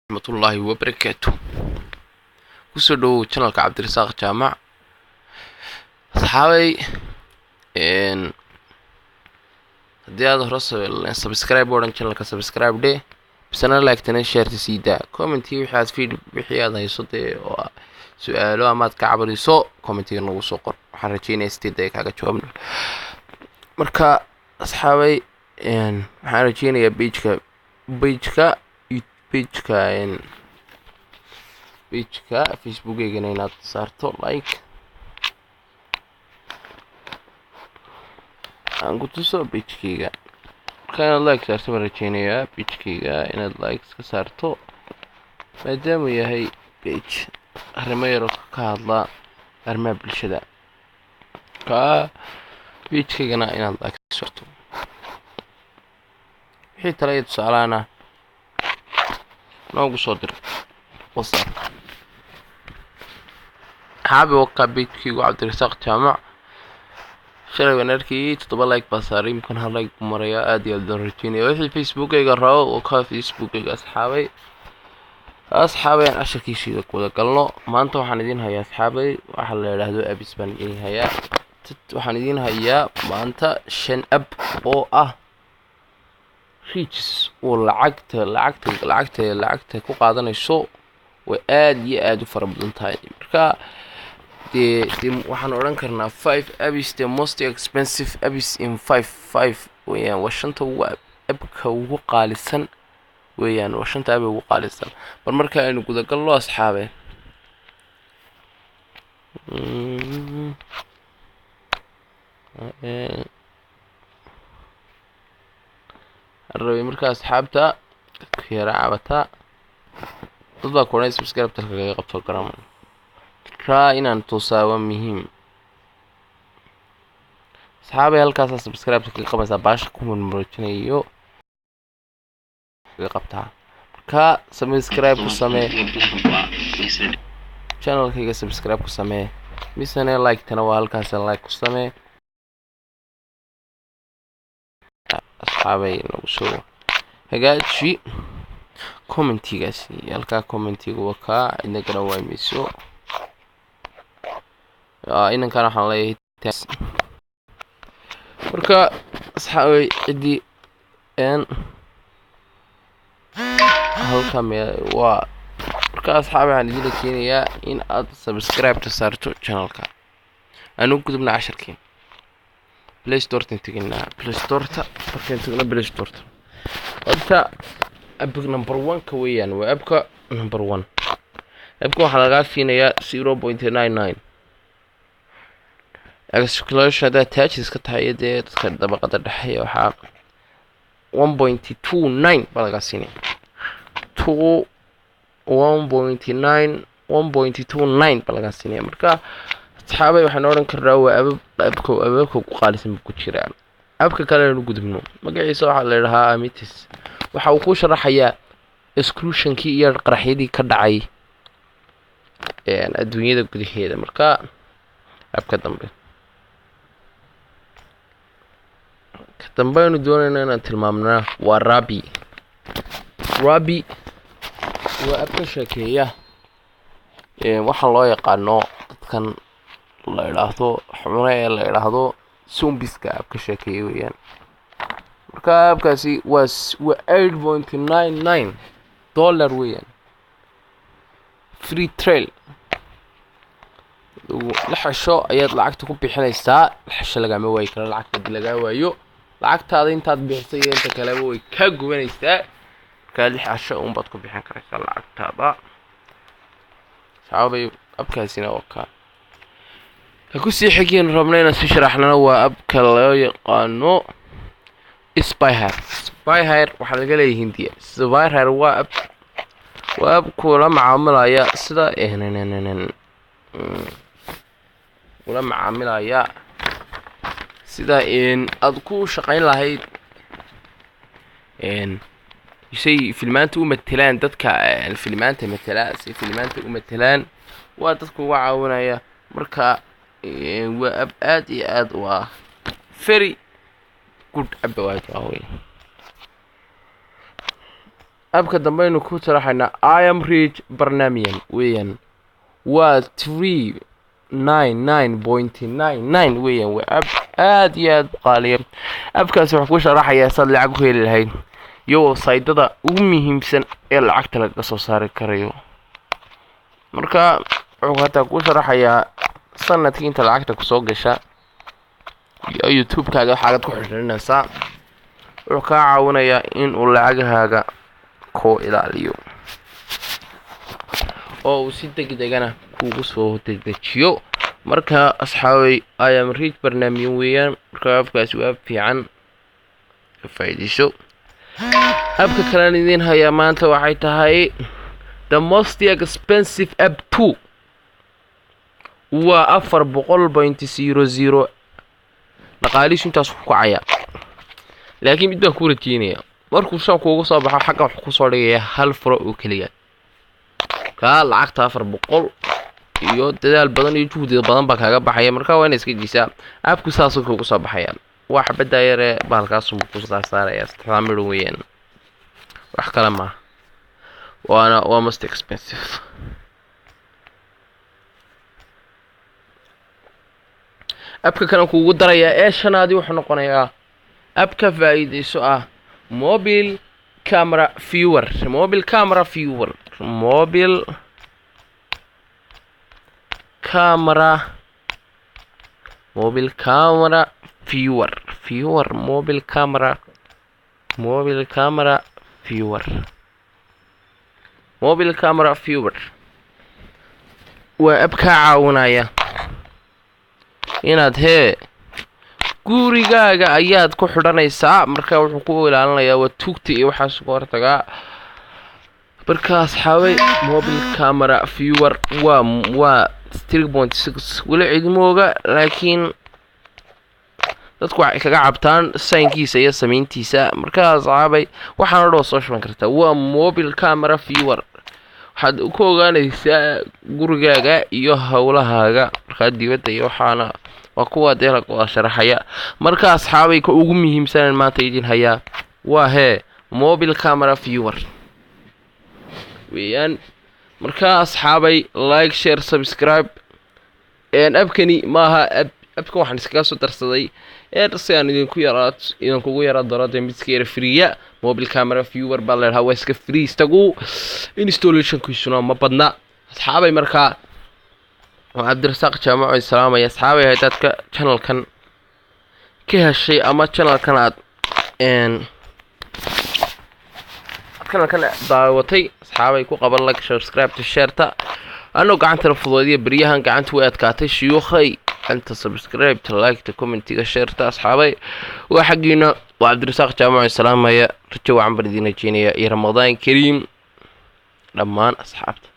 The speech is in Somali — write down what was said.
Raxmatullaahi wabarakaatu. Kusoo dhowow channelka Cabdirasaaq Jaamac. Asxaabay, haddii aad hore subscribe odhan channelka, subscribe dhe, bisana like-tana, share-ta sii daa, commentiga wixii aad feed, wixii aad hayso dee oo su-aalo amaad ka cabariso, commentiga nagu soo qor. Waxaan rajeynaya sideed ay kaaga jawaabno. Marka asxaabay, waxaan rajeynayaa pageka Facebookeygana inaad saarto like. Aan ku tuso pagekeyga. Marka inaad like saarto baan rajeynayaa, pagekeyga inaad like iska saarto, maadaamuu yahay page arrimo yaro ka hadla arrimaha bulshada. Marka pagekeygana inaad like saarto, wixii tale iyo tusaalahana noogu soo dir WhatsApp. Xaabi wakaa pagekeygu, Cabdirasaaq Jaamac. Shalay baan arkayay 7 like baa saaray, imkan 1 like buu marayaa. Aad iyo aad baan rajeynaya. Wixii Facebookeyga rabo, wakaa Facebookeyga. Asxaabay, aan casharkiisiida wada galno. Maanta waxaan idiin hayaa, asxaabay, waxaa la idhaahdo apps baan idiin hayaa. Waxaan idiin hayaa maanta shan app oo ah reaches oo lacagta ku qaadanayso way aad iyo aada u fara badan tahay. Marka dee waxaan odhan karnaa five apps, the most expensive apps in five weeyaan. Waa shanta ugu appka ugu qaalisan weeyaan, waa shanta app ugu qaalisan. Bal marka aynu gudagalno, asxaabe. Rabay marka asxaabta dadka yara cabataa, dad baa ku odhanay subscribe dalka kaga qabto garama. Markaa inaan tusaa waa muhiim, asxaabay. Halkaasaa subscribe kaga qabaysaa, baasha ku murmurjinayo kaga qabtaa. Marka subscribe ku samee channelkayga, subscribe ku samee, misane like-tana waa halkaas, like ku samee. Asxaabay, nagu soo hagaaji commentigaasi halkaa. Commentiga waa kaa, cidna garan waay mayso. Inankan waxaan leeyahay, marka asxaabay, ciddii n halka me waa. Marka asxaabay, waxaan idin keenayaa in aad subscribe-ta saarto channelka. Aanu gudubna casharkii. Play Store-tan teginaa. Play Store-ta markaan tagno, Play Store-ta horta app number one ka weeyaan, waa appka number one. Appka waxaa lagaa siinayaa 0.99 exclusion. Haddaad taajis ka tahay, dee dadka dabaqada dhexe, waxaa 1.29 baa lagaa siinaya, two 1.9, 1.29 baa lagaa siinaya. Marka asxaabay, waxaan odhan karnaa waa abab appka ababka ugu qaalisan buu ku jiraa. Appka kale aynu gudubno, magaciisa waxaa la idhahaa Amitis. Waxa uu ku sharaxayaa explosionkii iyo qaraxyadii ka dhacay adduunyada gudaheeda. Marka appka dambe, ka dambe aynu doonayna inaan tilmaamnaa waa Rabi. Rabi waa app ka sheekeeya waxaa loo yaqaano dadkan la idhaahdo xubno ee la idhaahdo zombieska. App ka sheekeeya weeyaan. Marka appkaasi waa $8.99 weeyaan. Free trial 6 cisho ayaad lacagta ku bixinaysaa. 6 cisho lagama waayi karo lacagta. Hadii lagaa waayo lacagtaada, intaad bixisay iyo inta kaleba way kaa gubanaysaa. Markaa 6 cisho unbaad ku bixin karaysaa lacagtaada, saxaabay. Appkaasina waa kaa. Ka kusii xigeen rabna inaan si sharaxnana waa appka loo yaqaano Spyhire. Spyhire waxaa laga leeyahay Hindiya. Spyhire waa app kula macaamilaya sida kula macaamilaya sida aad ku shaqayn lahayd, say filmaanta u matelaan dadka filmaanta matela, say filmaanta u matelaan waa dadka uga caawinaya. Marka waa app aad iyo aad u ah very good app. Waa wey. Appka dambaynu ku sharaxaynaa I am rich barnaamij weeyaan, waa 399.99 weeyaan. Waa app aad iyo aad u qaaliya. Appkaasi wuxuu ku sharaxayaa saad lacag ku heli lahayd iyo website-ada ugu muhiimsan ee lacagta lagaga soo saari karayo. Marka wuxuu hataa ku sharaxayaa sanadkii inta lacagta kusoo gasha iyo YouTube-kaaga waxaagad ku xidhiidhinaysaa. Wuxuu kaa caawinayaa in uu lacagahaaga koo ilaaliyo oo uu si degdegana kugu soo dedejiyo. Marka asxaabay, I am rich barnaamij weeyaan. Marka appkaasi waa app fiican, ka faa'iidayso. Appka kalean idiin hayaa maanta waxay tahay the most expensive app two, waa 400.00 dhaqaalihiisu intaas ku kacaya. Laakiin mid baan ku rajeynaya, markuu shan kuugu soo baxo xaggan wuxuu kusoo dhigayaa hal furo oo keliya. Kaa lacagta 400 iyo dadaal badan iyo juhdi badan baa kaaga baxaya. Marka waa ina iska jiisaa. Appku saasuu kuugu soo baxaya, waa xabaddaa yaree bahalkaasuu ku saarsaaraya, saddexdaa midho weeyaan, wax kale maaha. Waana waa most expensive. Appka kale kuugu darayaa ee shanaadii wuxuu noqonayaa appka faa'iidayso ah mobile camera viewer, mobile camera viewer, mobile camera, mobile camera viewer, mobile camera, mobile camera viewer, mobile camera viewer. Waa app kaa caawinaya inaad hee gurigaaga ayaad ku xidhanaysaa. Marka wuxuu ku ilaalinayaa waa tuugta iyo waxaas ka hortagaa. Marka asxaabay, mobile camera viewer waa 3.6, weli cidmooga, laakiin dadku waxay kaga cabtaan saynkiisa iyo samayntiisa. Marka asxaabay, waxaana dhow soo shuban kartaa waa mobile camera viewer. Waxaad ku ogaanaysaa gurigaaga iyo howlahaaga markaa dibadda iyo waxaana waa kuwa dee wada sharaxaya. Marka asxaabay, ka ugu muhiimsanan maanta idin hayaa waa hee mobile camera viewer weeyaan. Marka asxaabay, like, share, subscribe. Appkani maaha app, appkan waxaan iskaga soo darsaday si aan idinku yaraa idinkugu yaraa daro dee midka yara freeya. Mobile camera viewer baa la dhahaa, waa iska free istagu, installationkiisuna ma badna asxaabay. Markaa waa Cabdirasaaq Jaamaco salaamaya. Asxaabay, haddaad ka channelkan ka heshay ama channelkan aad channelkan daawatay, asxaabay, ku qaban like, subscribe to shareta anoo gacantana fududeediya. Beryahan gacanta way adkaatay shuyuukhay. Inta subscribe to like to commentiga shareta asxaabay waa xaggiina. Waa Cabdirasaaq Jaamaco salaamaya, rajo wacan baan idiin rajeynaya iyo Ramadaan kariim dhammaan asxaabta.